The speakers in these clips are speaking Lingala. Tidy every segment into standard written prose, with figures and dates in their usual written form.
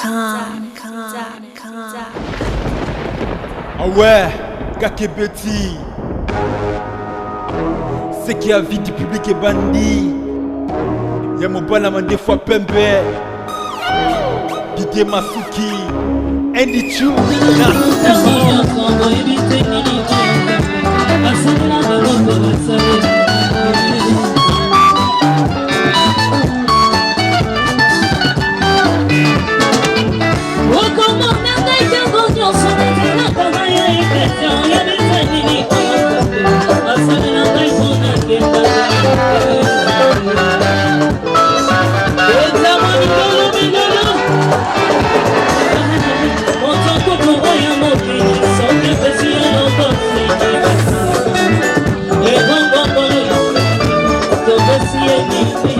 Com. Ah ouais, Kakebeti. Ce qui a vie du public est bandit. Ya mobala mandefu ya pembe. Didier Masuki. Andy Chu. Okomona ngai ntango nyonso nazalaka na yo eklesia ya bizaleli oyo asalela ngai mpo na kemba. Ezama milolo milolo moto kutu oyo mokili soki epesi yo loboseki ebongongolo topesi ye nini.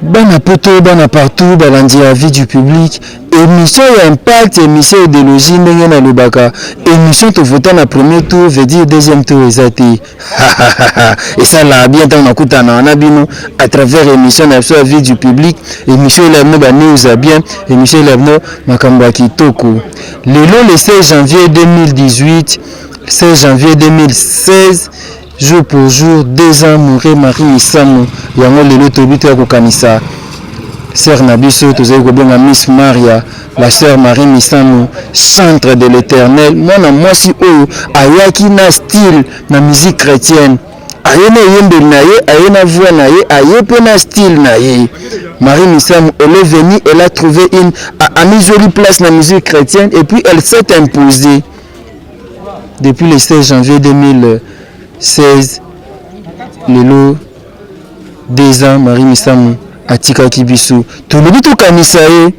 Bana poto, bana partout, balandi ya Vie du public, émission ya impact, émission idéologie, ndenge nalobaka, émission tovota na premier tour veut dire deuxième tour eza te. Esalaka bien ntango nakutana na bino à travers émission na biso ya Vie du public, émission elaya bino ba news ya bien, émission elaya bino makambo ya kitoko. Lelo le 16 janvier 2018, 16 janvier 2016, jour pour jour, 2 ans mouré Marie Misamu, yango lelo toyebi to ya kokanisa sœur na biso tozali kobenga Miss Maria, la sœur Marie Misamu, centre de l'éternel, mwana mwasi oyo ayaki na style na musique chrétienne, aye na eyembeli na ye, aye na voix na ye, aye pe na style na ye. Marie Misamu, elle est venue, elle a trouvé une amizoli place na musique chrétienne et puis elle s'est imposée. Depuis le 16 janvier 2016, lelo 2 ans Marie Misamu atikaki biso. Tolobi tokanisa ye,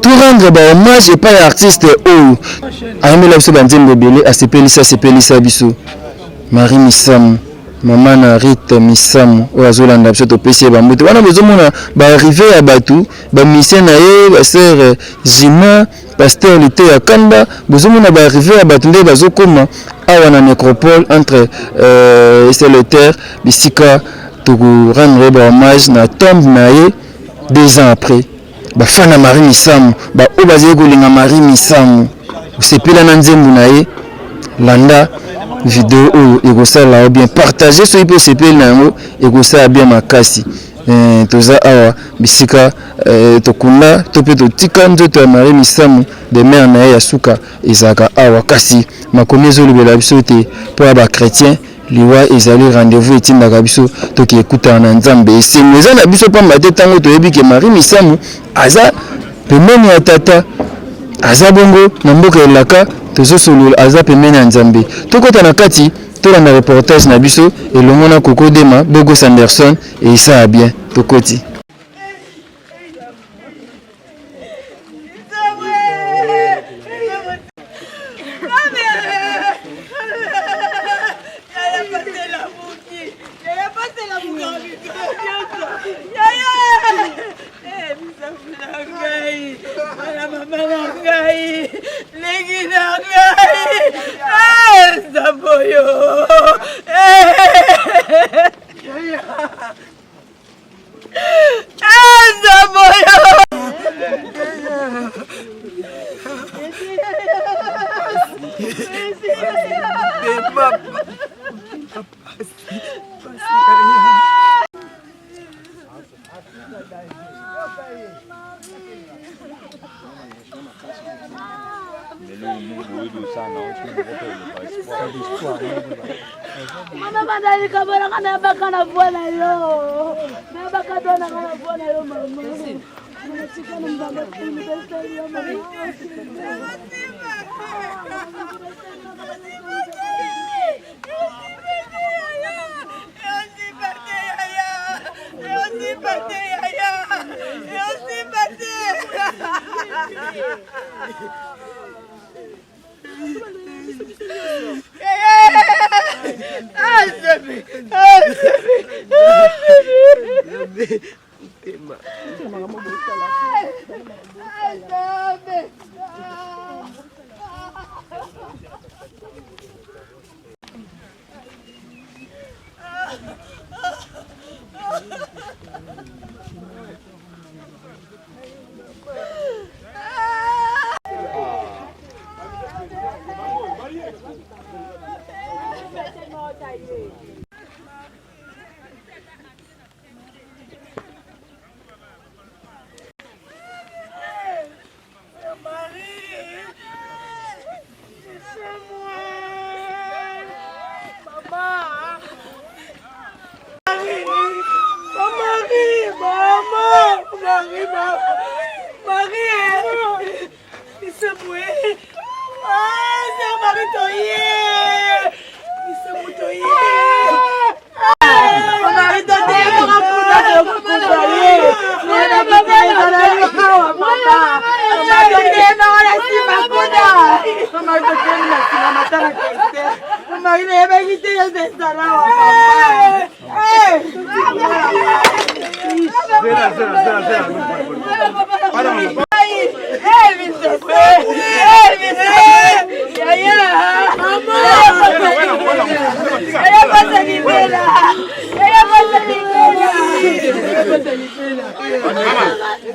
to rendre ba hommage epai ya artiste oyo ayembela biso ba nzembo ebele, asepelisa sepelisa biso. Marie Misamu, mama na Rite Misamu oyo azolanda biso, topesi ye bambote. Wana bozomona ba arrivée ya bato, ba musiciens na ye, ba sœur Jima, pasteur Liteya Kanda, bozomona ba arrivée ya bato nde bazokoma awa na nécropole entre Eseleterre, bisika toko rendre ba hommage na tombe na ye. 2 ans après, bafana Marie Misamu, baoyo bazali kolinga Marie Misamu, osepela na nzembo na ye, landa video oyo, ekosala yo bien. Partage soki mpe osepeli na yango, ekosala bien makasi. Toza awa bisika tokunda to mpe totika nzoto ya Marie Misamu. Demeure na ye ya suka ezalaka awa, kasi makomi ezolobela biso te mpo ya bachrétien, liwa ezali rendez-vous etindaka biso toki ekutana na Nzambe. Esengo eza na biso pamba te ntango toyebi ke Marie Misamu aza pembeni ya tata, aza bongo na mboka elaka tozosolola, aza pembeni ya Nzambe. Tokɔta na kati, tolanda reportage na biso elongo na Koko Dema Bogos Anderson. Eisaya bien, tokoti. Leki na ngai Nzambe oyo. Nzambe oyo. Mama, banda likambo nanga, nayebaka na voi na yo, nayebaka do nanga na voi na yo. Mama, tika na mbamba tini beseli yo mama.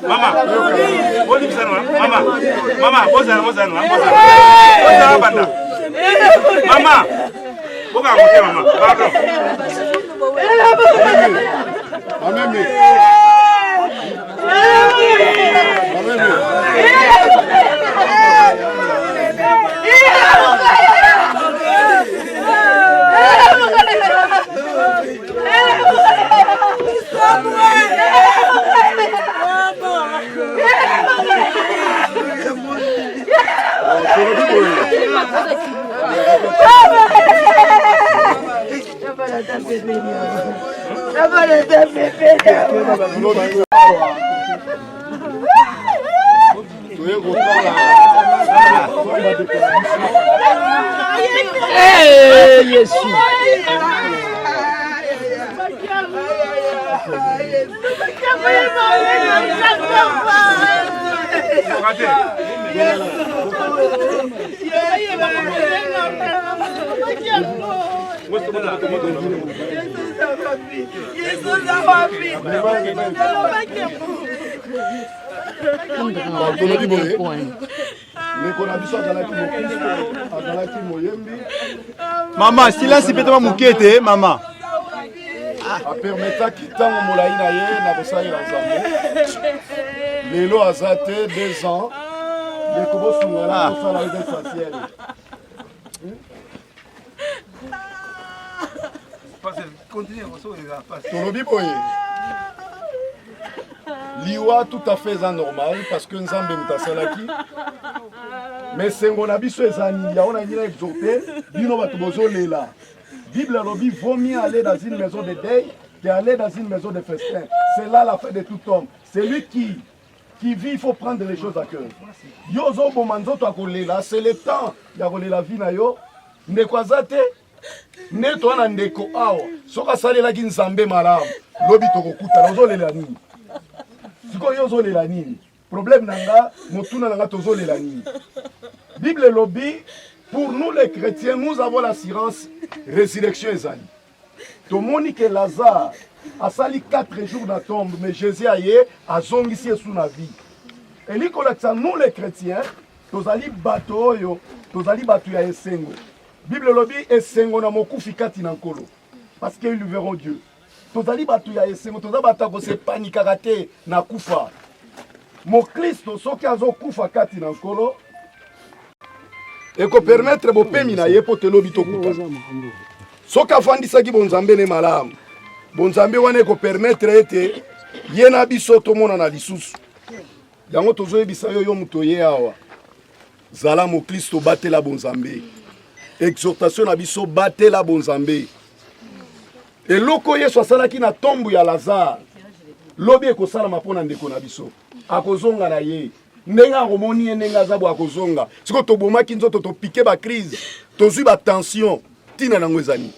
Mama, mama, mama, bozala, bozala, bozala, banda. Mama, bokanga motema, mama, pardon. Mameme. Mameme. Toye kotala bandeko na biso. Yesu. Tolobi boye, ndeko na biso azalaki mokristo, azalaki moyembi. Mama, silence mpe toma moke te mama. Apermetaki ntango molai na ye na kosalela Nzambe. Lelo aza te 2 ans. Ndeko, bosungana kosala eza essentiel. Tolobi boye, liwa tout à fait eza normal parce que Nzambe moto asalaki. Mais sengo na biso eza nini? Yango nalingi na exhorte bino bato bozolela. Bible alobi: vaut mieux aller dans une maison de deuil que aller dans une maison de festin. C'est là la fin de tout homme. Celui qui vit, il faut prendre les choses à cœur. Yo ozoboma nzoto ya kolela, c'est le temps ya kolela vie na yo. Ndeko aza te, nde toza na ndeko awa. Soki asalelaki Nzambe malamu, lobi tokokutana. Ozolela nini sikoyo? Yo ozolela nini? Problème na nga, motuna na nga, tozolela nini? Bible elobi, pour nous les chrétiens, nous avons l'assurance, résurrection ezali. Tomoni ke Lazare asali 4 jours na tombe, mais Jésus aye, azongisi yesu na vie. Elingi kolakisa, nous les chrétiens, tozali bato oyo tozali bato ya esengo. Bible elobi: esengo na mokufi kati na Nkolo, parce que ils verront Dieu. Tozali bato ya esengo, toza bato ya kosepanikaka te na kufa. Mokristo soki azokufa kati na Nkolo, ekopermettre bopemi na ye mpo telobi tokutana. Soki afandisaki bonzambe ne malamu, bonzambe wana ekopermettre ete ye na biso tomonana lisusu. Yango tozoyebisa yo, yo moto ye awa, zala mokristo, batela bonzambe. Exhortation na biso, batela bonzambe. Eloko Yesu asalaki na tombe ya Lazare, lobi ekosalama mpo na ndeko na biso. Akozonga na ye ndenge akomoni ye, ndenge aza bo, akozonga. Sikoyo tobomaki nzoto, topike bacrise, tozwi batension, ntina nango ezali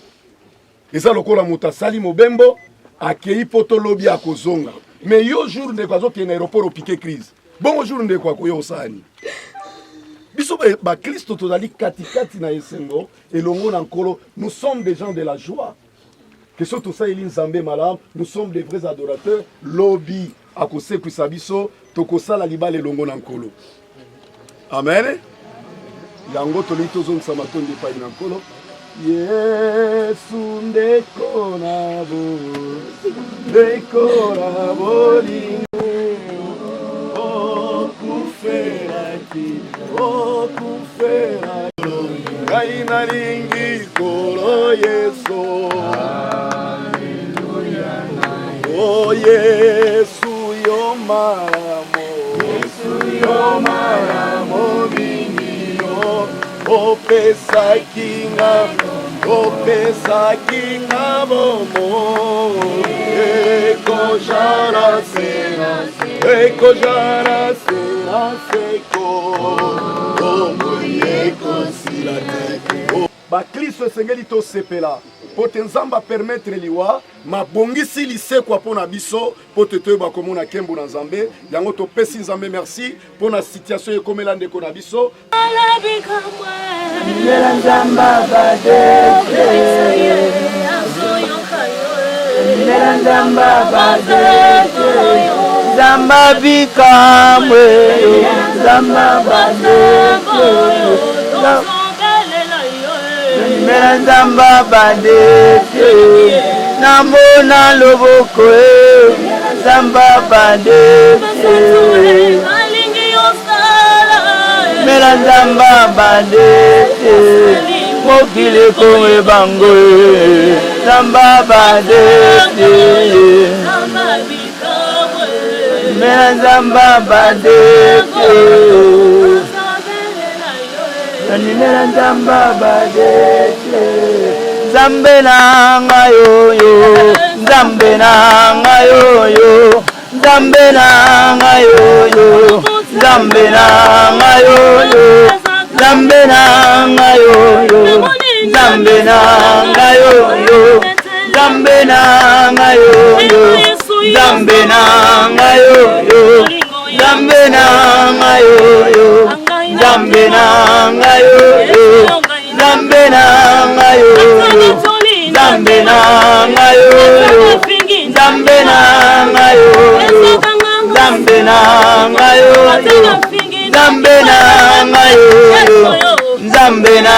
eza lokola moto asali mobembo, akei mpo tolobi akozonga. Mais yo, jour ndeko azokende na aéroport, opike crise. Bongo jour ndeko akoya, osala nini? Biso bakristo tozali katikati na esengo elongo na Nkolo. Nous sommes des gens de la joie ke so tosaleli Nzambe malamu, nous sommes des vrais adorateurs. Lobi akosekwisa biso, tokosala libala elongo na Nkolo. Amen. Yango tolingi tozongisa matondi epai na Nkolo Yesu. Ndeko na bo, ndeko na bolingo, okufelaki, okufelaki ngai. Nalingi Nkolo Yesu. O Yesu, yo malamu, yo malamu mingi, yo opesaki nga, opesaki nga bomo. Ekozala se, ekozala se na seko, bomoi ekosila te. Bakristo, esengeli tosepela mpo te Nzambe apermettre liwa, mabongisi lisekwa mpo na biso, mpo te toyeba komona nkembo na Nzambe. Yango topesi Nzambe merci mpo na situation ekomela ndeko na biso. Ndela Nzamba badete, ndela Nzamba badete, Nzamba bikamwe, Nzamba badete, ndela Nzamba badete, namona loboko e Nzamba badete, mela Nzamba badete, mokili ekomi bango e Nzamba badete, mela Nzamba badete, nanimela Nzamba badete. Nzambe na ngai oyo, Nzambe na ngai oyo, Nzambe na ngai oyo, Nzambe na ngai oyo, Nzambe na ngai oyo, Nzambe na ngai oyo, Nzambe na ngai oyo, Nzambe na ngai oyo, Nzambe na ngai oyo, Nzambe na ngai oyo, Nzambe na ngai oyo, Nzambe na ngai oyo, Nzambe na ngai oyo, Nzambe na ngai oyo Nzambe na ngai oyo Nzambe na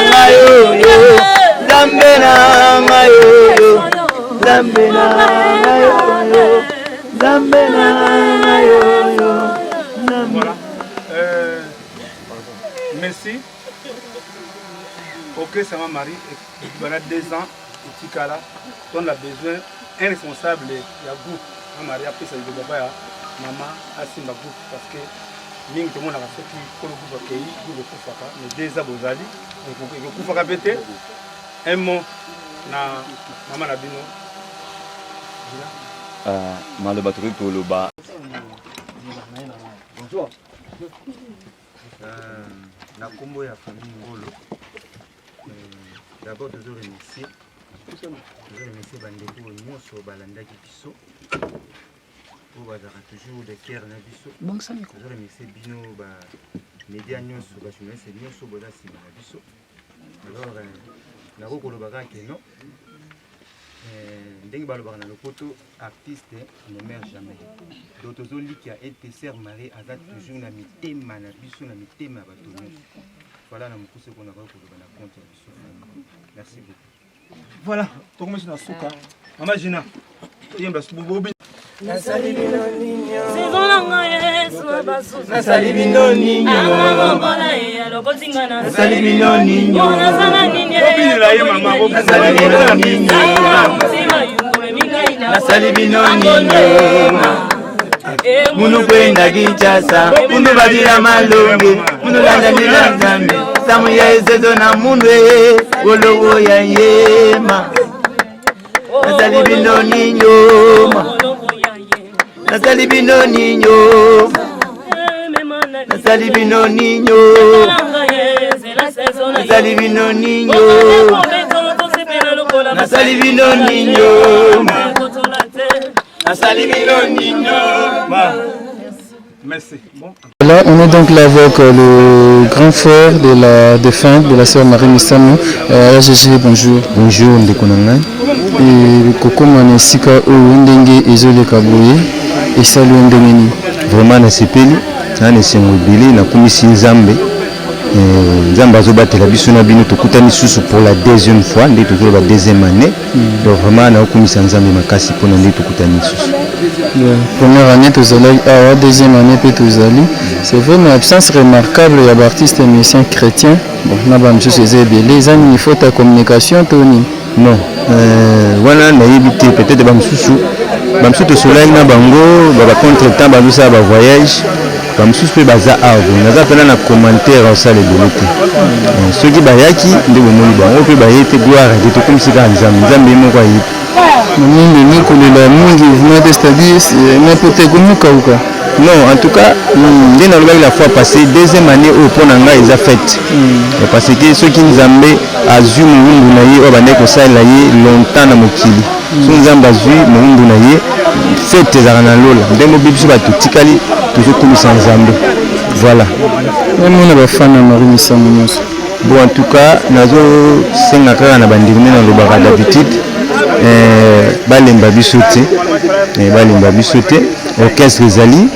ngai oyo Nzambe na ngai oyo Nzambe na ngai oyo Nzambe na ngai oyo. Voilà. Euh, merci. Ok, ça m'a Marie, voilà 2 ans, etikala, on a besoin un responsable ya groupe ma Marie apesa liloba ya mama asimba groupe, parce que mingi tomonaka soki kolo groupe akei, groupe ekufaka, mais 2 ans bozali, ekokufaka mpe te. Un mot na mama na bino. Maloba tokoki koloba. Bonjour. Na nkombo ya famille Ngolo, d'abord tozo remercier bandeko oyo nyonso balandaki biso, oyo bazalaka toujours de cœur na biso. Tozo remercier bino bamédia nyonso, bajournaliste nyonso boza nsima na biso. Alors nakoki koloba kaka ke non, ndenge balobaka na lopoto, artiste ne meurt jamais. Donc tozolikia ete sœur Marie aza toujours na mitema na biso, na mitema ya bato nyonso. Voilà, na mokuse ko nakoki koloba na compte ya biso famille. Merci beaucoup. Voilà, tokomisi na suka. Mama Gina, toyemba bobi. Nasali bino ninyo. Saison na ngai Yesu basusu. Nasali bino ninyo. Amalongola ye alokoti nga na Nasali bino ninyo. Nazala nini? Bobinela ye, mama. Nasali bino ninyo. Motema yungulemi ngai na Nasali bino ninyo. Munu kwenda Kinshasa, munu badila malonge, munu landandila Nzambe samu ya ezezo na mundu e wolowo ya yema. Nasali bino ninyoma, nasali bino ninyo, nasali bino ninyo, nasali bino ninyo, nasali bino ninyo, nasali bino ninyo. Merci. Bon. Là, on est donc là avec le grand frère de la défunte, de la sœur Marie Misamu. RGG, bonjour. Bonjour, ndeko na ngai. Kokoma na esika oyo, ndenge ezoleka boye, esali yo ndenge nini? Vraiment nasepeli, na esengo ebele, nakumisi Nzambe. Nzambe azobatela biso na bino, tokutani susu pour la deuxième fois, nde tozoloba deuxième année. Donc vraiment naokumisa Nzambe makasi mpona nde tokutani lisusu. Première année tozalaki awa, deuxième année mpe tozali. C'est vrai, mais absence remarquable ya baartiste musicien chrétien, bon, na bamisusu eza ebele. Eza nini? Faute ya communication to nini? Non, wana nayebi te. Peut-être bamosusu tosolaki na bango bacontretemps, bazosala bavoyage, bamosusu mpe baza awa. Naza mpena na commentaire osala ebele te. Soki bayaki nde bomoni bango mpe baye te. Gloire te, tokomisi kaka Nzambe. Nzambe ye moko ayebi. Mingi mi kolela mingi vraiment te, c'est-à-dire na peut ekomokauka. Non, en tout cas nde nalobaki la fois passée, deuxième année oyo mpo na ngai eza fête, parce que soki Nzambe azwi mowumbu na ye oyo abandaki kosalela ye longtemps na mokili, soki Nzambe azwi mowumbu na ye, fête ezalaka na lola. Ndenge obi biso bato totikali tozokumisa Nzambe. Voilà. Omona bafana Marie Misamu nyonso? Bon, en tout cas nazosenga kaka na bandeko, nde nalobaka d'habitude, balemba biso te, balemba biso te. Orchestre ezali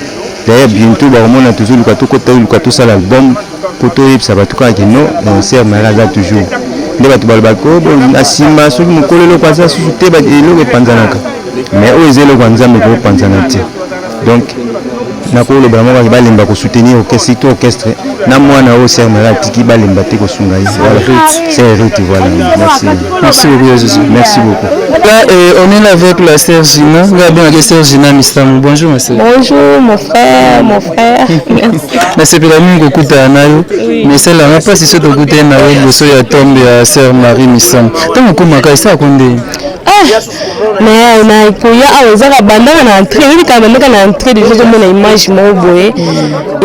d'ailleurs, bientôt bakomona. Tozoluka tokota, oluka tosala album mpo toyebisa bato kaka ke non, sœur Marie aza toujours. Nde bato balobaka na nsima, soki mokolo eloko aza susu te, eloko epanzanaka, mais oyo eza eloko ya Nzambe, ekopanzana te. Donc nakoloba yango kaka, balemba kosoutenir orchestre, surtout orchestre na mwana oyo sœur Marie atiki, balemba te kosunga ye. Voilà, c'est Hérite. Voilà, merci. Merci beaucoup, Jésus. Merci beaucoup. Là, on est là avec la sœur Gina. Là, bien, la sœur Gina Misamu. Bonjour, ma sœur. Bonjour, mon frère, mon frère. Merci. Nasepela mingi kokutana na yo, mais esalanga mpasi so tokutani na yo liboso ya tombe ya sœur Marie Misamu. Ntango okomaka, esalako ndenge? Ah, mais na koya awa ezaka bandaka na entrée, oyebi kaka bandaka na entrée déjà ozomona image moko boye,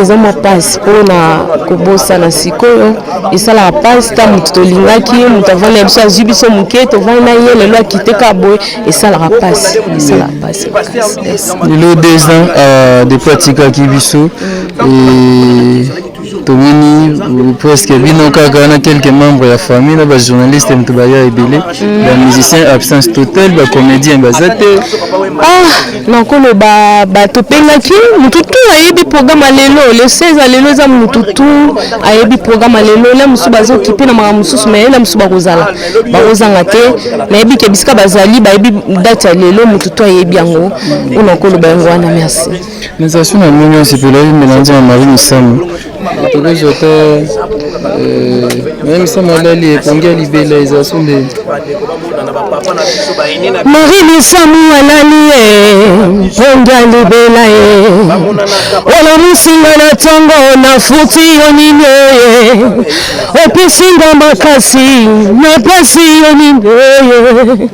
eza mwa mpasi mpona kobosana. Sikoyo esalaka mpasi ta moto tolingaki, moto avandi na biso, azwi biso moke, tovandi na ye, lelo akite kaka boye, esalaka mpasi, esalaka mpasi makasi. Lelo 2 ans depuis atikaki biso. Tomoni presque bino kaka na quelques membres ya famille na ba journalistes moto baya ebele, ba musiciens absence totale, ba comédiens baza te. Ah, nakoloba bato pengaki motu tu ayebi programme ya lelo le 16 ya lelo eza motu tu ayebi programme ya lelo na mosusu bazokipe na makambo mosusu mais na mosusu bakozala bakozanga te nayebi ke bisika bazali bayebi date ya lelo motu tu ayebi yango oyo nakoloba yango wana merci. Nazalaki na moni osepelaki melange na Marie Misamu tokozwa ta Marie Misamu alali epongi ya libela eza so nde Marie Misamu alali pongi ya libela ye olamusinga na ntongo nafuti yo nini ye opesinga makasi napesi yo nini ye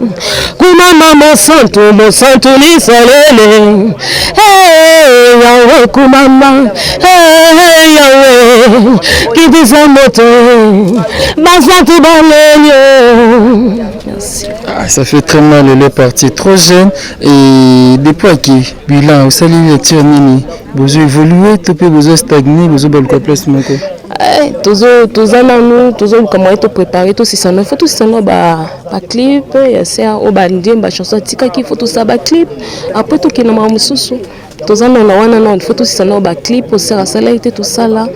Kumama mosantu mosantu lisalele hey, Yahweh kumama hey, Yahweh kitisa moto basantu baleli Merci. Ah, ça fait très mal, elle est partie trop jeune. Et depuis qui bilan, osali lecture nini Bozo évoluer, to pe bozo stagner, bozo baluka place moko. Eh, tozo toza nanu tozoluka moyen toprépare tosisana fo tosisana ba baclip ya ser oyo banzembo bachanson atikaki fo tosala baclip après tokende makambo mosusu toza nano na wana nano fo tosisa nano baclip oyo ser asalaki te tosala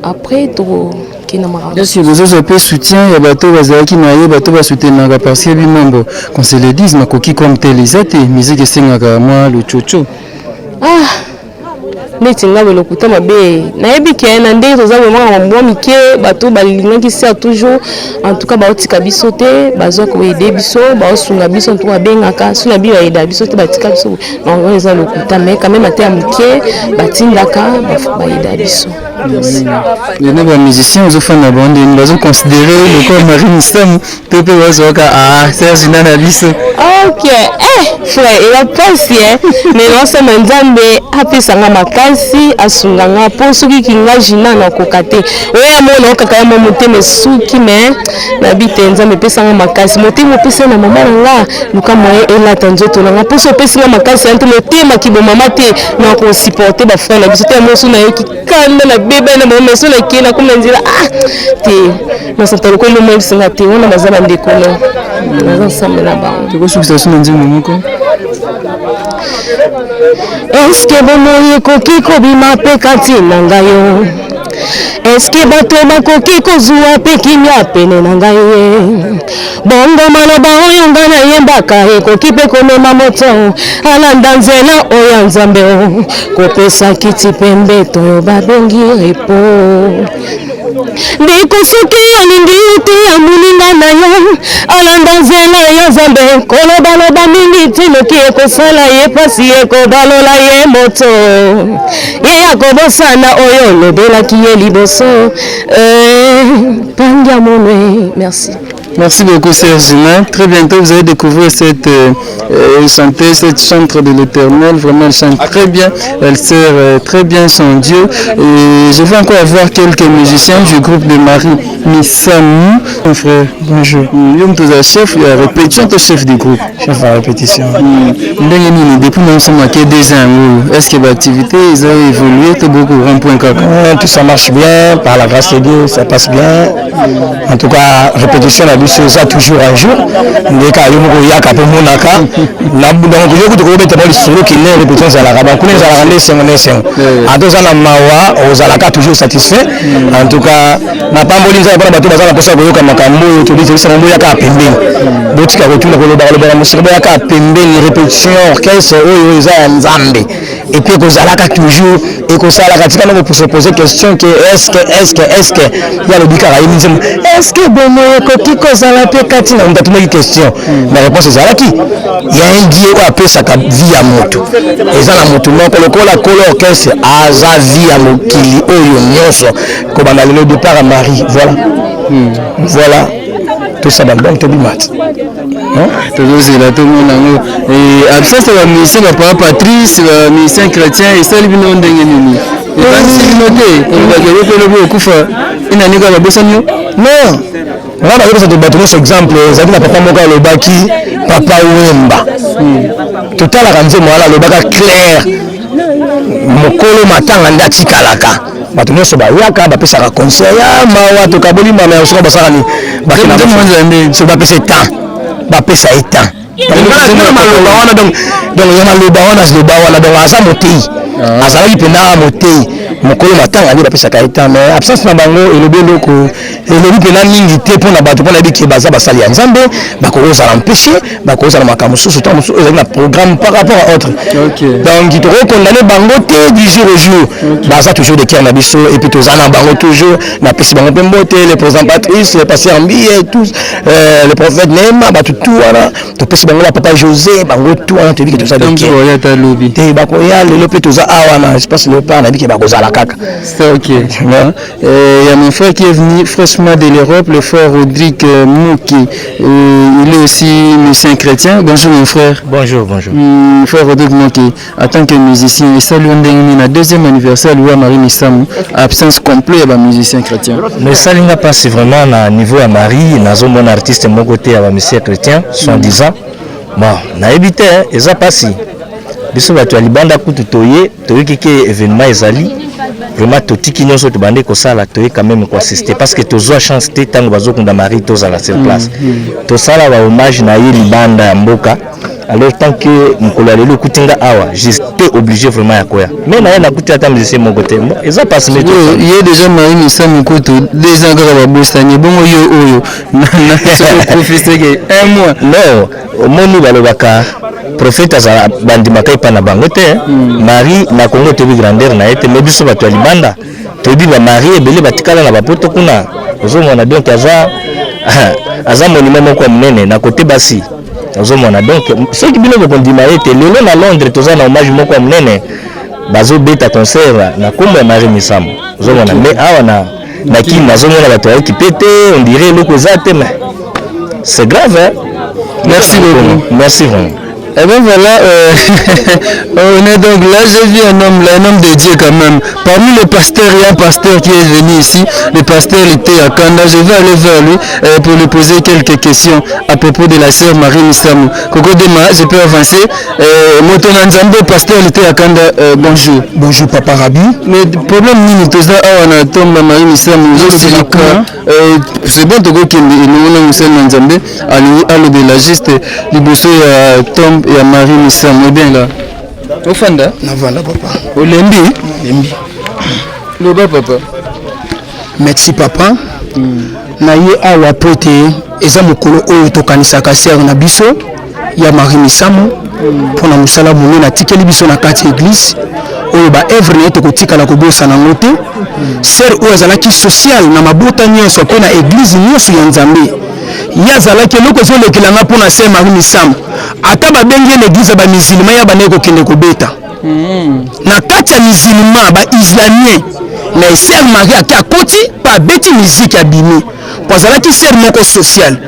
après tokende makambo Est-ce que bozozwa mpe soutien ya bato oyo bazalaki na ye bato basoutenaka parce que bimambo qu'on se le dise makoki comme tel eza te musique esengaka mwa lochocho ah neti nga boye lokuta mabe nayebi ke na ndenge toza vraiment na mwa mike bato balingaki ser toujours en tout cas baotika biso te bazwa koyede biso baosunga biso en tout cas babengaka so na biyo bayeda biso te batika biso bango eza lokuta mais quand même ata ya moke batindaka bayeda biso lelo bamusicien ozofanda bango ndeni bazoconsidere lokola marie misamu to mpe bazwaka ah serge na na biso ok eh frère eza mpasi eh mais nasomba nzambe apesa nga makasi asunga nga mpo soki kinga jina nakoka te oyo amona okaka ya mwa motema esuki mais nayebi te nzambe epesa nga makasi motema opesa na mama na nga luka moyen elata nzoto na nga mpo so opesi nga makasi ya nte motema kibomama te nakosupporte bafrère na biso te moso nayoki kanda na beba na bango meso na kei nakomi na nzela ah te nasanta lokola eloko oyebisa nga te wana baza bandeko no naza ensemble na bango tokosukisa so na nzembo moko eske bomoi ekoki kobima mpe kati na ngai yo eske bato bakoki kozwa mpe kimia pene na ngai ye bongo maloba oyo ngai nayembaka ekoki mpe komema moto alanda nzela oyo ya nzambe o kopesa kiti mpe mbeto oyo babengi repo ndeko soki olingi te ya moninga na yo alanda nzela ya nzambe kolobaloba mingi te noki ekosala ye mpasi ekobalola ye moto ye akobosana oyo olobelaki ye liboso eh, pangi ya monwe merci Merci beaucoup, Serge Ginain. Très bientôt, vous allez découvrir cette euh, euh, chanteuse, cette chantre de l'éternel. Vraiment, elle chante très bien. Elle sert euh, très bien son Dieu. Et je vais encore avoir quelques musiciens du groupe de Marie Missamou. Mon frère, bonjour. Yo moto oza chef ya répétition to chef du groupe Chef ya répétition. Ndenge nini depuis nous sommes à deux ans yango est-ce que baactivité eza évolué to beaucoup rond point kaka Tout ça marche bien, par la grâce de Dieu, ça passe bien. En tout cas, répétition na biso eza toujours un jour. Ndeka yo moko oyaka mpe omonaka. Na donc yo kutu kobeta mwa lisolo kine répétition ezalaka. Donc kuna ezalaka nde esengo na esengo. Ata oza na mawa, ozalaka toujours satisfait. En tout cas, napamboli Nzambe mpona bato baza na mposa ya koyoka makambo oyo tolizelisa bango boyaka pembeni. Botika kotuna kolobaka lobaka mosika boyaka pembeni répétition orchestre oyo eza ya Nzambe. Et puis ekozalaka toujours ekosalaka tika noko se poser question que est-ce que est-ce que est-ce que ye alobi kaka ye nzembo est-ce que bomoi ekoki kozala mpe kati na moto atunaki question mais réponse ezalaki ya un dieu oyo apesaka vie ya moto eza na moto moko lokola kolo orchestre aza vie ya mokili oyo nyonso kobanda lelo départ ya marie voilà voilà tosala donc tobima ti tozozela tomona yango absence ya bamusicien bapapa patrice bamusicien chrétien esali bino ndenge nini ebangisi bino te kolobaki yo mpe lobi okufa enani kaka babosani yo non nga nazopesa bato nyonso exemple ezalaki na papa moko alobaki papa wemba totalaka nzembo wana alobaka claire mokolo matanga nde atikalaka. Bato nyonso bayaka bapesaka conseil ya mawa, tokaboli mama ya soka basala nini, bakenda soki bapesa temps, bapesa ye temps maloba wana. Donc ya maloba wana, loba wana, donc aza moteyi, azalaki mpena moteyi. Mokolo matanga nde bapesaka ye temps, mais absence na bango elobi eloko, elobi mpena mingi te mpona bato, mpona yebi ke baza basali ya Nzambe. Bakoki kozala empêché, bakoki kozala makambo mosusu, ntango mosusu ezali na programme par rapport à autre. Donc tokoki condamner bango te du jour au jour. Baza toujours de cœur na biso et puis toza na bango toujours. Napesi bango mpe mbote, le président Patrice, le pasteur Mbiye, tous, le prophète Neema, bato tout wana topesi bango, ba papa José, bango tout wana toyebi ke toza de cœur te. Bakoya lelo mpe, toza awa na espace Léopard, nayebi ke bakozala kaka. Ok. Il y a mon frère qui est venu fraîchement de l'Europe, le frère Rodrigue Mouki. Il est aussi musicien chrétien. Bonjour mon frère. Bonjour, bonjour. Frère Rodrigue Mouki, en tant que musicien, et salut na deuxième anniversaire ya Marie Misamu, absence complète ya musicien chrétien. Mais salinga passe vraiment na niveau ya Marie, nazomona artiste moko te ya ba musicien chrétien, soi-disant. Bon, nayebi te, eza pasi. Biso bato ya libanda kutu toye, toyoki ke événement ezali, vraiment totiki nyonso tobandi kosala, toye quand même koassister, parce que tozwa chance te ntango bazokunda Marie tozala sur place. Tosala bahommage na ye libanda ya mboka. Alors tant que mokolo ya lelo okuti nga awa, j'étais obligé vraiment ya koya, mais na ye nakuti ata musicien moko te. Bon, eza pasi. Ye déjà Marie Misamu kutu 2 ans kaka babosani, bongo yo oyo soki okufi seke un mois? Non, omoni, balobaka prophète azala bandimaka epa na bango te. Marie na Congo toyebi grandeur na ye te, mais biso bato ya libanda toyebi bamarie ebele batikala na bapoto kuna, ozomona. Donc aza monument moko ya monene na kote basi, ozomona. Donc soki bino bokondima ye te, lelo na Londres toza na hommage moko ya monene, bazobeta concert na nkombo ya Marie Misamu, ozomona. Mais awa na Kini nazomona bato bayoki pe te, on dirait eloko eza te, mais c'est grave, hein? Merci beaucoup. Merci vraiment. Eh bien voilà, on est donc là, j'ai vu un homme là, un homme de Dieu quand même. Parmi les pasteurs, il y a un pasteur qui est venu ici, le pasteur était à Kanda. Je vais aller vers lui pour lui poser quelques questions à propos de la sœur Marie Misamu. Koko Dema, je peux avancer. Moto na Nzambe, pasteur était à Kanda, bonjour. Bonjour Papa Rabi. Mais problème nini toza awa na tombe Marie Misamu? C'est bon, tokokende elongo na mosali na Nzambe, alingi alobela juste liboso ya tombe ya Marie Misamu. Eh bien là, ofanda? Navanda papa. Olembi? Olembi. Loba papa. Merci papa. Na ye awa po ete eza mokolo oyo tokanisaka sœur na biso ya Marie Misamu mpona mosala monene atikeli biso na kati ya église oyo. Baœuvre na ye tokotikala kobosana yango te. Sœur oyo azalaki social na mabota nyonso mpe na église nyonso ya Nzambe. Ye azalaki eloko ezolekelanga mpona sœur Marie Misamu, ata babengi ye na église ya bamusulman, ya bandeki kokende kobeta na kati ya musulman, baislamien, mais sœur Marie ake akoti mpe abeti miziki, abimi, po azalaki sœur moko social.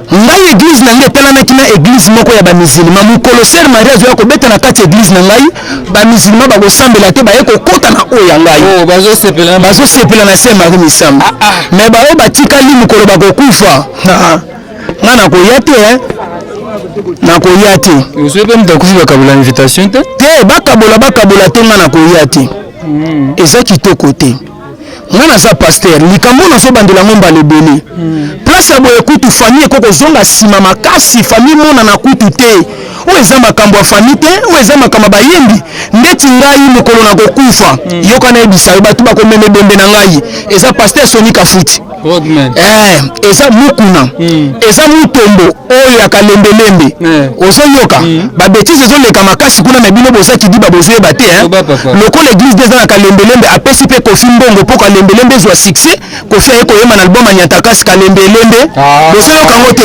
Ngai église na ngai etalanaki na église moko ya bamusulman. Mokolo sœur Marie azoya kobeta na kati ya église na ngai, bamusulman bakosambela te, baye kokɔta na oyo ya ngai, bazosepela na sœur Marie Misamu. Mais baoyo batikali, mokolo bakokufa, nga nakoya te, nakoya te. Ozwi mpe moto akufi, bakabola invitation te? Te, bakabola, bakabola te, nga nakoya te. Eza kitoko te. Nga naza pasteur, likambo nazobandela yango mbala ebele. Place ya boye kutu famille eko kozonga nsima makasi, famille monana kutu te. Oyo eza makambo ya famille te, oyo eza makambo ya bayembi. Ndeti ngai mokolo na kokufa, yoka nayebisa yo, bato bakomema ebembe na ngai eza pasteur Soni Kafuti, eza Mukuna, eza Mutombo oyo ya Kalembelembe. Ozoyoka babêtises ezoleka makasi kuna na bino, boza kidiba, bozoyeba te. Lokola église nde eza na Kalembelembe, apesi mpe Kofi mbongo mpo Kalembelembe ezwa succès. Kofi aye koyemba na album Anyatakasi Kalembelembe. Bozoyoka yango te?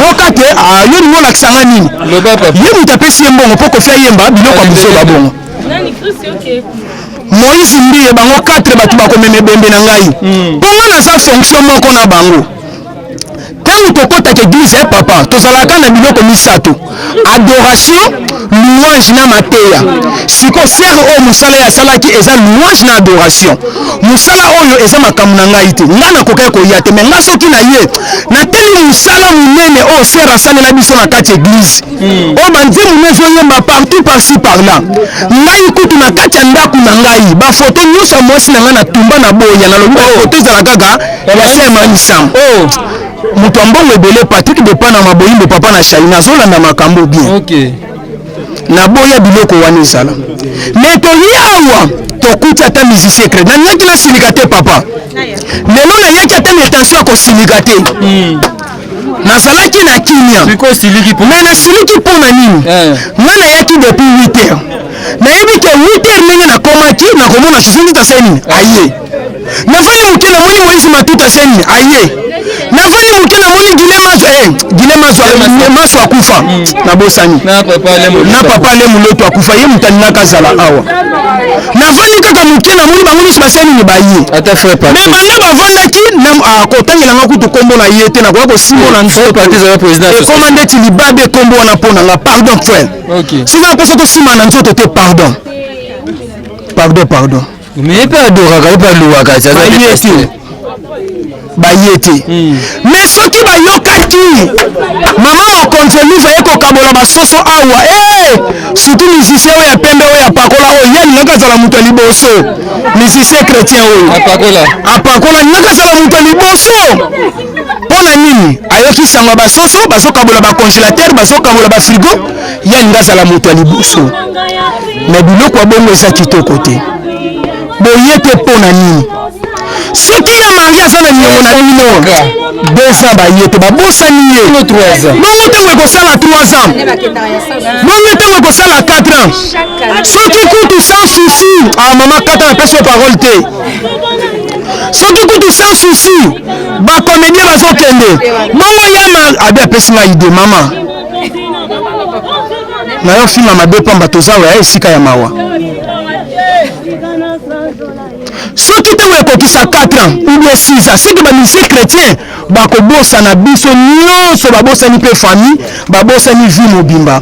Yoka te, yo ningo olakisanga nini? Ye moto apesi ye mbongo mpo Kofi ayemba biloko ya buzoba bongo. Moïse Mbiye, bango 4 bato bakomema ebembe na ngai, mpo nga naza fonction moko na bango. Ntango tokɔtaka église ya papa, tozalaka na biloko misato: adoration. Louange na mateya. Siko sere oyo mosala ye asalaki eza louange na adoration. Mosala oyo eza makambo na ngai te. Ngai nakokaki koya te, mais ngai soki na ye nateli mosala monene oyo sere asalela biso na kati eglise. Hmm. Oyo banzembo na ezoyemba partout par-ci par-là. Ngai kutu na kati ya ndako na ngai bafoto nyonso ya mwasi na ngai na tumba na boya nalobi bafoto oh. ezala kaka ya sere Marie Oh. Moto ya mbongo ebele Patrick de Panama Boyimbo papa na Shaina azolanda makambo bien. Okay. Naboya biloko wana ezala. Mais toye awa tokuti ata musicien cré. Nalingaki nasilika te papa. Lelo nayaki ata na intention ya kosilika te. Hmm. Nazalaki na kimia. Mais nasiliki mpo na nini? Eh. Nga nayaki depuis 8 heures. Nayebi ke 8 heures ndenge nakomaki nakomona Jose Nzita asali nini? Aye. Nafandi moke namoni Moïse Matuta asali nini? Aye. Nafandi moke namoni Guilhem Maso eh, Guilhem Maso Maso akufa. Hmm. Nabosani. Na papa Ale Muloto akufa ye moto alingaka azala awa. Nafandi kaka moke namoni bango nyonso basali nini baye. Ata frère Patrick. Mais banda bavandaki na ah, kotangela nga kutu kombo na ye te nakoya kosimbola hmm. nzoto. Ekoma ndeti libabe kombo wana mpo na nga. Pardon frère. Okay. Soki naposa tosimba na nzoto te pardon. Pardon pardon. Mais ye mpe adoraka ye mpe alouaka baye te baye te hmm. mais soki bayokaki mama mokonzi olive aye kokabola basoso awa e eh! surtout musicien oyo ya pembe oyo apakola oyo ye alingaki azala moto ya liboso musicien chrétien oyo apakola alingaki azala moto ya liboso mpo na nini ayoki sango ya basoso bazokabola bacongélateur bazokabola bafrigo ye alingi azala moto ya liboso me biloko ya bongo eza kitoko te boye te mpo na nini soki ya marie aza na niongo na bino deux ans baye te babosani ye bongo ntango ekosala 3 ans bongo ntango ekosala 4 ans soki kutu sans souci ah mama kata napesi yo parole te soki kutu sans souci bacomédien bazokende bongo ya abi apesi ngai ide mama nayo finga mabe pamba toza ya esika ya mawa soki ntango ekokisa 4 ans ou bien 6 ans soki bamusicien chrétien bakobosana biso nyonso babosani mpe famille babosani vie mobimba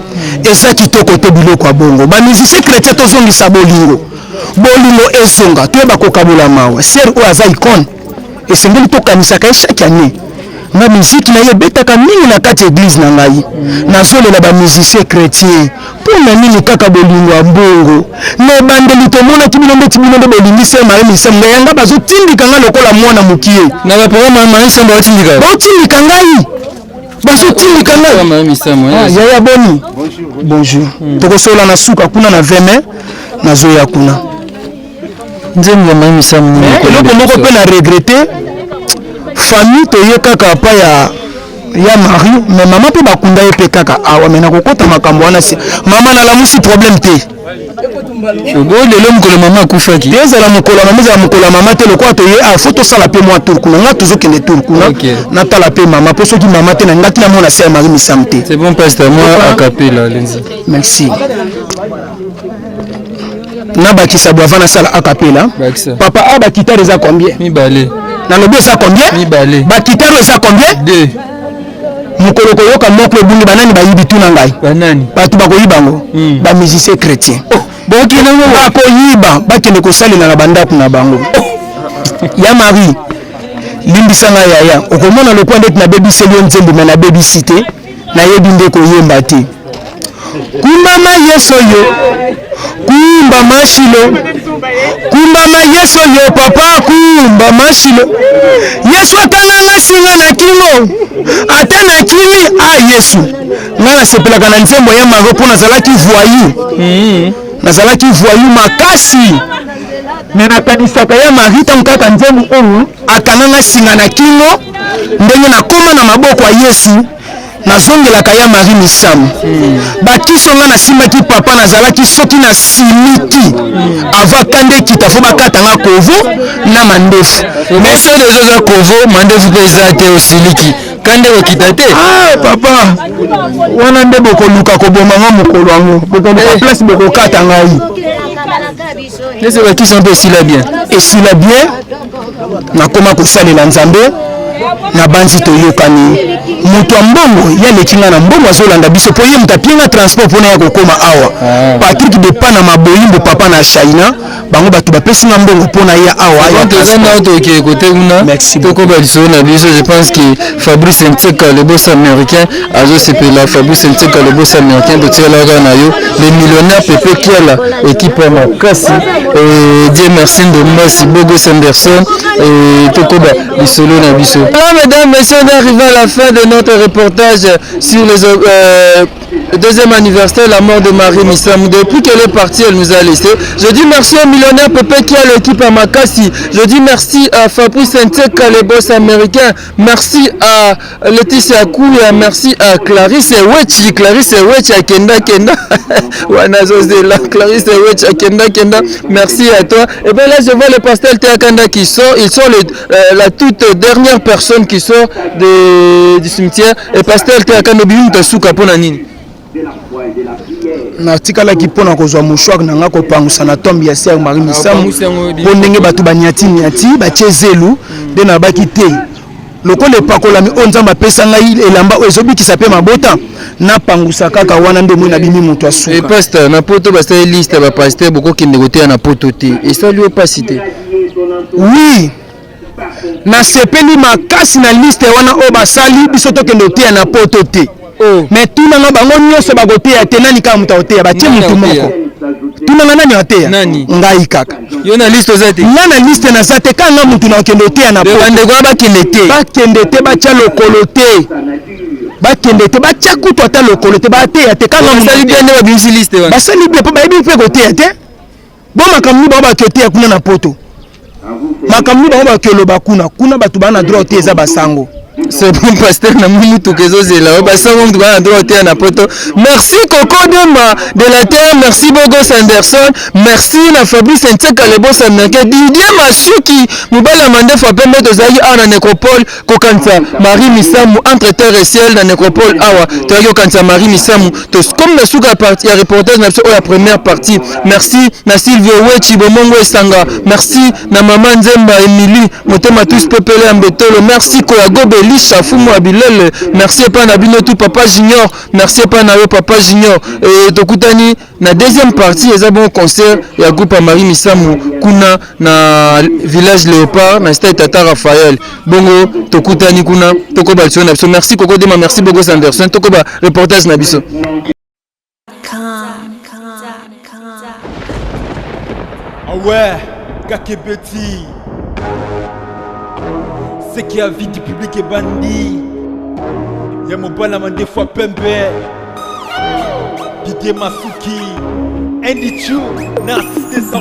eza kitoko te biloko ya bongo bamusicien chrétien tozongisa bolingo bolingo ezonga toyeba kokabola mawa sere oyo aza icone esengeli tokanisaka ye chaque année nga miziki na ye ebetaka mingi na kati ya eglise na ngai nazolela bamusicien chrétien mpo na nini kaka bolingo ya mbongo na ebandeli tomonaki bino ndeti bino nde bolingi se marie misamu ngai yanga bazotindika ngai lokola mwana mokie na baprograme marie misamu baotindika baotindika ngai bazotindika ngai ah, yaya boni bonjour hmm. tokosolola na suka kuna na 20 mai nazoya kuna nzembo ya mayi misamu nini eloko moko mpe na regrete famille toye kaka pa ya ya marie mais mama mpe bakunda ye mpe kaka awa me nakokota makambo wana si mama nalamusi problème te obo lelo mokolo mama akufaki te ezala mokolo ya mama ezala mokolo ya mama te lokola toye awa fo tosala mpe mwa tour kuna nga tozokende tour kuna natala mpe mama mpo soki mama te na ngaki namona se ya marie misamu te c'est bon pasteur moi acapella lenzi merci nabakisa bo avant nasala acapella papa awa bakitare eza combien mibale nalobi eza combien mibale bakitare eza combien deux mokolo koyoka moko ebungi banani bayibi tuna ngai banani bato bakoyiba yango hmm. bamusicien chrétien oh. bakoyiba bakende kosalela na bandako na bango oh. ya marie limbisa ngai yaya okomona lokola ndeti nabebiseli yo nzembo me nabebisi te nayebi nde koyemba te kumbama yesu yo kumbama shilo kumbama yesu yo papa kumbama shilo yesu akanganga singa na kingo ata na kimi a ah, yesu ngai nasepelaka na nzembo ya maro mpo nazalaki voyou mm. nazalaki voyou makasi me nakanisaka ya marie ntango kaka nzembo oyo akanganga singa na kingo ndenge nakoma na maboko ya yesu nazongelaka ya marie misamu hmm. bakiso nga nasimbaki papa nazalaki soki nasiliki hmm. avant kanda ekita fo bakata nga kovo na mandefu mais soki deja oza kovo mandefu mpe eza te osiliki kanda ekokita te ah, papa wana nde bokoluka koboma nga mokolo yango bokoluka eh. place bokokata ngai nese bakisa mpe esila bien esila bien nakoma kosalela nzambe. Nabanzi toyokani. Moto ya mbongo ye aleki nga na mbongo azolanda biso mpo ye moto apie nga transport mpo na ya kokoma awa. Ah. Patrick de Panama Boyimbo papa na Shaina bango bato bapesi nga mbongo mpo na ya awa ya toza na tokee kote kuna tokoba lisolo na biso. Je pense que Fabrice Nseka le boss américain azosepela. Fabrice Nseka le boss américain, totikalaka na yo le millionnaire Pepe Kiala, équipe ya makasi. Dieu merci Ndombasi Bogos Anderson, tokoba lisolo na biso. Voilà, mesdames, messieurs, on est arrivé à la fin de notre reportage sur les deuxième anniversaire, la mort de Marie Misamu. Depuis qu'elle est partie, elle nous a laissé. Je dis merci au millionnaire Pepe qui a l'équipe à Makassi. Je dis merci à Fabrice Nteka, le boss américain. Merci à Laetitia Kouya. Merci à Clarisse Wechi. Clarisse Wechi à Kenda Kenda. Wanazozela. Clarisse Wechi à Kenda Kenda. Merci à toi. Et bien là, je vois le pasteur Théakanda qui sort. Ils sont la toute dernière personne qui sort du cimetière. Et pasteur Théakanda, obimi suka pona nini? Natikalaki mpo na kozwa mouchoir na nga kopangusa na tombe ya sœur Marie Misamu, mpo ndenge bato banyati nyati batie zelu nde nabaki te lokola epakolami oyo Nzambe apesa ngai elamba oyo ezobikisa mpe mabota, napangusa kaka wana nde moi nabimi moto asuka. Pasteur, na poto basali liste ya bapasteur bokokende koteya na poto te, esali yo mpasi te? Oui, nasepeli makasi na liste wana oyo basali biso tokende koteya na poto te. Oh. Mais tunanga bango nyonso bakoteya te, nani kaka moto akoteya? Batie motu moko, tunanga nani ateya? Ngai kaka. Yo na liste oza te? Nga na liste naza te, kaka nga motu na okende oteya na poto. Bandeko wana bakende te? Bakende te, batya lokolo te, bakende te, batya kutu ata lokolo te, bateya te. Kaka basali bien nde babimisi liste wana? Basali bien mpo bayebi mpe koteya te. Bo makambo nini bango bakoteya kuna na poto? Makambo nini bango bakoloba kuna? Kuna bato baa na droit te, eza basango. C'est bon, pasteur, na mutuka ezozela oyo basango mutuka na droit oteya na poto. Merci Coco Demba de la terre, merci Bogos Anderson, merci na Fabrice Nseka le boss américain, Didier Masuki mobali ya mandefu ya pembe. Tozalaki awa na nécropole kokanisa Marie Misamu, entre terre et ciel. Na nécropole awa tozalaki kokanisa Marie Misamu. Comme na suka ya reportage na biso oyo ya première partie, merci na Sylvio Wechi Bomongo Esanga, merci na mama Nzemba Emilie Motema tous pepele ya Mbetolo, merci Koya Gobe Lisha Fumu ya Bilele, merci epai na bino tout. Papa Junior, merci epai na yo papa Junior. E tokutani na deuxième partie, eza bon concert ya groupe ya Marie Misamu kuna na village Léopard na stade Tata Raphaël. Bongo tokutani kuna, tokoba lisolo na biso. Merci Koko Dema, merci Bogos Anderson, tokoba reportage na biso. Ah ouais, Kakebeti. Ce qui a vie du public est bandit. Ya mobala mandefu pembe. Didier Masuki. Andy Chu. Na assisté.